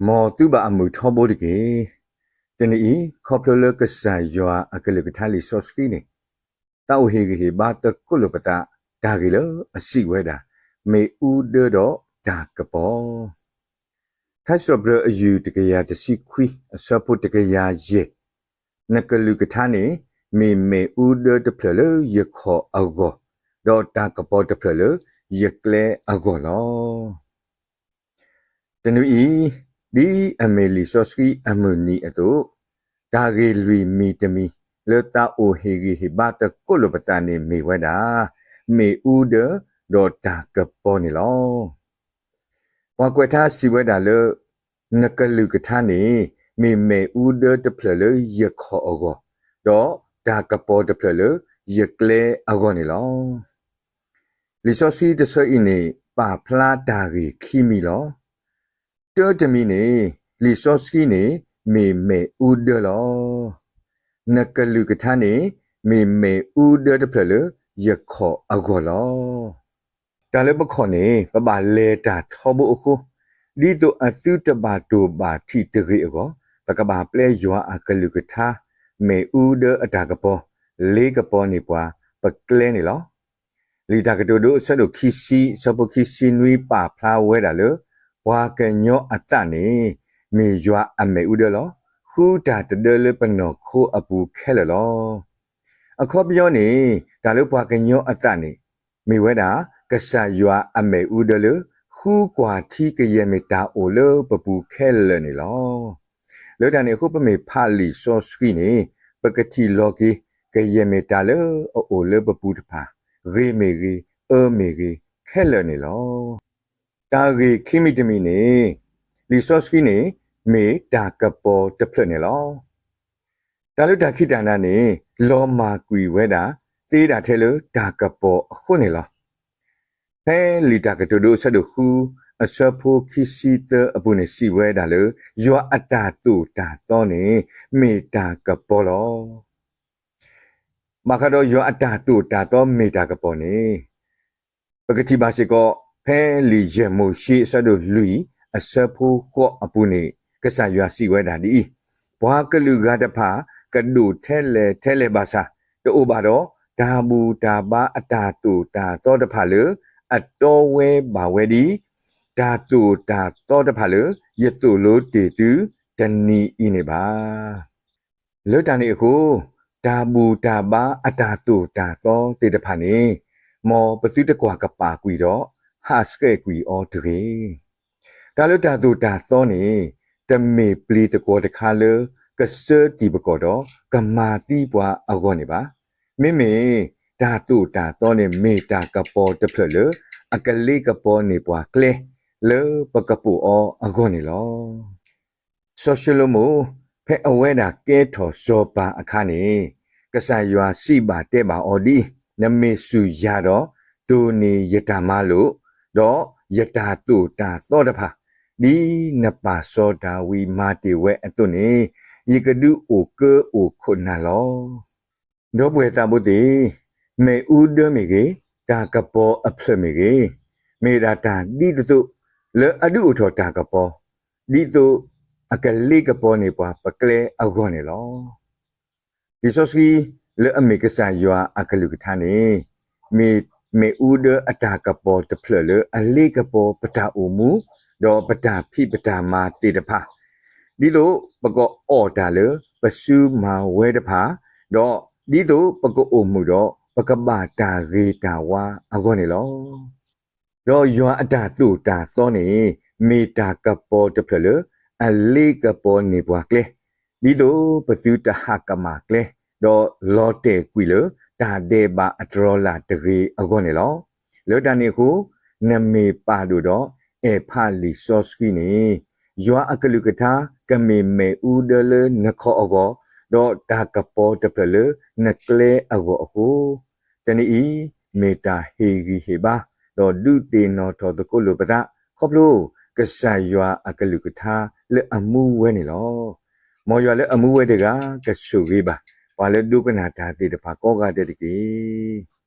မ်သုဘၣ်အမုာ်ထီဘိတက့ၢ်. တနံၤအံၤ ခီဖျိလၢကစၢ်ယွၤအကလုၢ်ကထါလံာ်စီဆှံန့ၣ် တၢ်အိၣ်ဟ့ၣ်ဂံၢ်ဟ့ၣ်ဘါသကိးလိာ်ပသး တၢ်ဂ့ၢ်လၢအစံးဝဲဒၣ် မ့ၣ်အူဒၢဒီးတၢ်ကပီၤ. ထါစံးထီၣ်ပတြၢၤအယုၢ်တကယၤတဆံခွံ အဆၢဖိတကယၤယဲၢ်, နကလုၢ်ကထါန့ၣ် မ့ၢ်မ့ၣ်အူဒၢတဖျၢၣ်လၢယခီၣ်အဂီၢ်, ဒီးတၢ်ကပီၤတဖျၢၣ်လၢယကျဲအဂီၢ်လီၤ. တနံၤအံၤ, ဒ်အမ့ၢ်လံာ်စီဆှံအမုၢ်နံၤအသိး, တၢ်ဂ့ၢ်လွံၢ်မံၤတမံၤ လၢသးအိၣ်ဟ့ၣ်ဂံၢ်ဟ့ၣ်ဘါသကိးလိာ်ပသးန့ၣ်မ့ၢ်ဝဲဒၣ် မ့ၣ်အူဒၢဒီးတၢ်ကပီၤန့ၣ်လီၤ. ပှၤကွဲးထါစံးဝဲဒၣ်လၢ နကလုၢ်ကထါန့ၣ် မ့ၢ်မ့ၣ်အူဒၢတဖျၢၣ်လၢယခီၣ်အဂီၢ်, ဒီးတၢ်ကပီၤတဖျၢၣ်လၢယကျဲအဂီၢ်န့ၣ်လီၤ. လံာ်စီဆှံတဆၢအံၤန့ၣ် ပာ်ဖျါတၢ်ဂ့ၢ်ခံမံၤလီၤ. တၢတမံၤန့ၣ် လံာ်စီဆှံန့ၣ် မ့ၢ်မ့ၣ်အူဒၢလီၤ. နကလုၢ်ကထါန့ၣ် မ့ၢ်မ့ၣ်အူဒၢတဖျၢၣ်လၢယခီၣ်အဂီၢ်လီၤ. တၢ်လၢပခီၣ်န့ၣ် ပဘၣ်လဲၤတၢ်ထီဘိအဃိ, ဒ်သိးအသုတဘၣ်တိၢ်ဘၣ်ထံးတဂ့ၤအဂီၢ်, ပကဘၣ်ပျဲယွၤအကလုၢ်ကထါ မ့ၣ်အူဒၢအတၢ်ကပီၤ လ့ကပီၤန့ၢ်ပှၤပကျဲန့ၣ်လီၤ. လံာ်တၢ်ကတိၤဒိအဆၢဒိၣ်ခံဆံ အဆၢဖိခံဆံနွံ ပာ်ဖျါဝဲဒၣ်လၢ ပှၤကညီအသးန့ၣ် မ့ၢ်ယွၤအမ့ၣ်အူဒၢလီၤ. ဃုတၢ်တဒၢလၢပနီၢ်ခိအပူၤခဲလၢာ်လီၤ. အခီပညီန့ၣ် တၢ်လၢပှၤကညီအသးန့ၣ် မ့ၢ်ဝဲဒၣ် ကစၢ်ယွၤအမ့ၣ်အူဒၢလၢ ဃုကွၢ်ထံကယဲၢ်မ့ၢ်တၢ်အိၣ်လၢပပူၤခဲလၢာ်န့ၣ်လီၤ. လၢတၢ်န့ၣ်အဃိ ပမ့ၢ်ဖးလံာ်စီဆှံန့ၣ် ပကထံၣ်လီၤက့ၤ ကယဲၢ်မ့ၢ်တၢ်လၢအအိၣ်လၢပပူၤတဖၣ် ဂ့ၤမ့ၢ်ဂ့ၤ အၢမ့ၢ်ဂ့ၤ ခဲလၢာ်န့ၣ်လီၤ. တၢ်ဂ့ၢ်ခံမံၤတမံၤန့ၣ် လံာ်စီဆှံန့ၣ် မ့ၢ်တၢ်ကပီၤတဖျၢၣ်န့ၣ်လီၤ. တၢ်လၢတၢ်ခံးတၢ်နၤန့ၣ် လီၤမၢ်ကွံာ်ဝဲဒၣ် သ့ဒၣ်ထဲလၢတၢ်ကပီၤအဃိန့ၣ်လီၤ. ဖဲလံာ်တၢ်ကတိၤဒိအဆၢဒိၣ်ဃု အဆၢဖိခံဆံသၢအပူၤန့ၣ် စံးဝဲဒၣ်လၢ ယွၤအတၢ်သိၣ်တၢ်သီန့ၣ် မ့ၢ်တၢ်ကပီၤလီၤ. ဘၣ်ဃးဒီးယွၤအတၢ်သိၣ်တၢ်သီမ့ၢ်တၢ်ကပီၤန့ၣ် ပကထံၣ်ဘၣ်စ့ၢ်ကီး ဖဲလံာ်ယဲၢ်မိၤၡ့အဆၢဒိၣ်လွံၢ် အဆၢဖိဃိးအပူၤန့ၣ် ကစၢ်ယွၤစံးဝဲဒၣ်ဒ်အံၤ, ပှၤကလုာ်ဂၤတဖၣ် ကဒိၣ်ထဲလဲၣ်ထဲလဲၣ်ဘၣ်ဆၣ် တအိၣ်ဘၣ်ဒီး တၢ်ဘူၣ်တၢ်ဘါအတၢ်သိၣ်တၢ်သီတဖၣ်လၢ အတီဝဲဘၣ်ဝဲဒ် တၢ်သိၣ်တၢ်သီတဖၣ်လၢ ယသိၣ်လိတ့ၢ်သုတနံၤအံၤန့ၣ်ဘၣ်. လၢတၢ်န့ၣ်အဃိ တၢ်ဘူၣ်တၢ်ဘါအတၢ်သိၣ်တၢ်သီသ့ၣ်တဖၣ်န့ၣ် မ်ပသုတကွၢ်ကပာ်ကွံာ်ဒီး ဟးဆှဲးကွံာ်အီၤတဂ့ၤ. တၢ်လၢတၢ်သိၣ်တၢ်သီန့ၣ် တမ့ၢ်ပျံၤသကွီၤတခါလၢ ကဆၢတံၢ်ပကီၢ်ဒီး ကမၤသံပှၤအဂီၢ်န့ၣ်ဘၣ်. မ့မ့ၢ် တၢ်သိၣ်တၢ်သီန့ၣ် မ့ၢ်တၢ်ကပီၤတဖျၢၣ်လၢ အကလ့ကပီၤန့ၢ်ပှၤကျဲ လၢပကပိာ်အီၤအဂီၢ်န့ၣ်လီၤ. စီၤၡလိၤမိၣ် ဖဲအဝဲဒၣ်ကဲထီၣ်စီၤပၤအခါန့ၣ် ကစၢ်ယွၤစံးဘၣ်တဲဘၣ်အီၤဒ်အံၤ, နမ့ၢ်ဆူၣ်ယၤဒီး တိၢ်န့ၢ်ယတၢ်မၤလိာ်, ဒီးယတၢ်သိၣ်တၢ်သီတဖၣ်, ဒ်နပၢ်စီၤဒၤဝံးမၤတ့ၢ်ဝဲအသိးန့ၣ်, ယကဒုးအိၣ်ကၢအိၣ်ခိးနၤလီၤ. ဒီပုၢ်ဝဲၢ်သးဘိသ့ၣ်, မ့ၣ်အူဒၢမ့ၢ်ဂ့ၤ, တၢ်ကပီၤအဖျၢၣ်မ့ၢ်ဂ့ၤ, မ့ၢ်ဒၣ်တၢ်ဒ်သိးသိး လၢအဒုးအိၣ်ထီၣ်တၢ်ကပီၤ, ဒ်သိးအကလ့ကပီၤန့ၢ်ပှၤပကျဲအဂီၢ်န့ၣ်လီၤ. လံာ်စီဆှံလၢအမ့ၢ်ကစၢ်ယွၤအကလုၢ်ကထါန့ၣ်, မ့ၢ်မ့ၣ်အူဒၢအတၢ်ကပီၤတဖျၢၣ်လၢအလ့ကပီၤပတၢ်အိၣ်မူ, ဒီးပတၢ်ဖံးပတၢ်မၤသ့ၣ်တဖၣ်, ဒ်သိးပကအီၣ်တၢ်လၢပစုမၤဝဲတဖၣ်, ဒီးဒ်သိးပကအိၣ်မုာ်ဒီး ပကဘၣ်တၢ်ဂ့ၤတၢ်ဝါအဂီၢ်န့ၣ်လီၤ. ဒီးယွၤအတၢ်သိၣ်တၢ်သီန့ၣ် မ့ၢ်တၢ်ကပီၤတဖျၢၣ်လၢ အလ့ကပီၤန့ၢ်ပှၤကျဲ, ဒ်သိးပသုတဟးကမၣ်ကျဲ, ဒီးလီၤတဲာ်ကွံာ်လၢတၢ်ဒဲးဘးအတြီလာ်တဂ့ၤအဂီၢ်န့ၣ်လီၤ. လၢတၢ်န့ၣ်အဃိ, နမ့ၢ်ပာ်ဒိၣ်ဒီးအဲၣ်ဖးလံာ်စီဆှံန့ၣ်, ယွၤအကလုၢ်ကထါကမ့ၢ်မ့ၣ်အူဒၢလၢနခီၣ်အဂီၢ်, ဒီးတၢ်ကပီၤတဖျၢၣ်လၢနကျဲအဂီၢ်အဃိ, တနံၤအံၤ မ့ၢ်တၢ်ဟ့ၣ်ဂံၢ်ဟ့ၣ်ဘါ, ဒီးဒုးသ့ၣ်နီၣ်ထီၣ်သကိးလိာ်ပသး ခီဖျိကစၢ်ယွၤအကလုၢ်ကထါလၢအမူဝဲန့ၣ်လီၤ. မ်ယွၤလၢအမူဝဲတဂၤ ကဆိၣ်ဂ့ၤဘၣ် ပှၤလၢဒိကနၣ်တၢ်သ့ၣ်တဖၣ်ကိးဂၤဒဲးတက့ၢ်.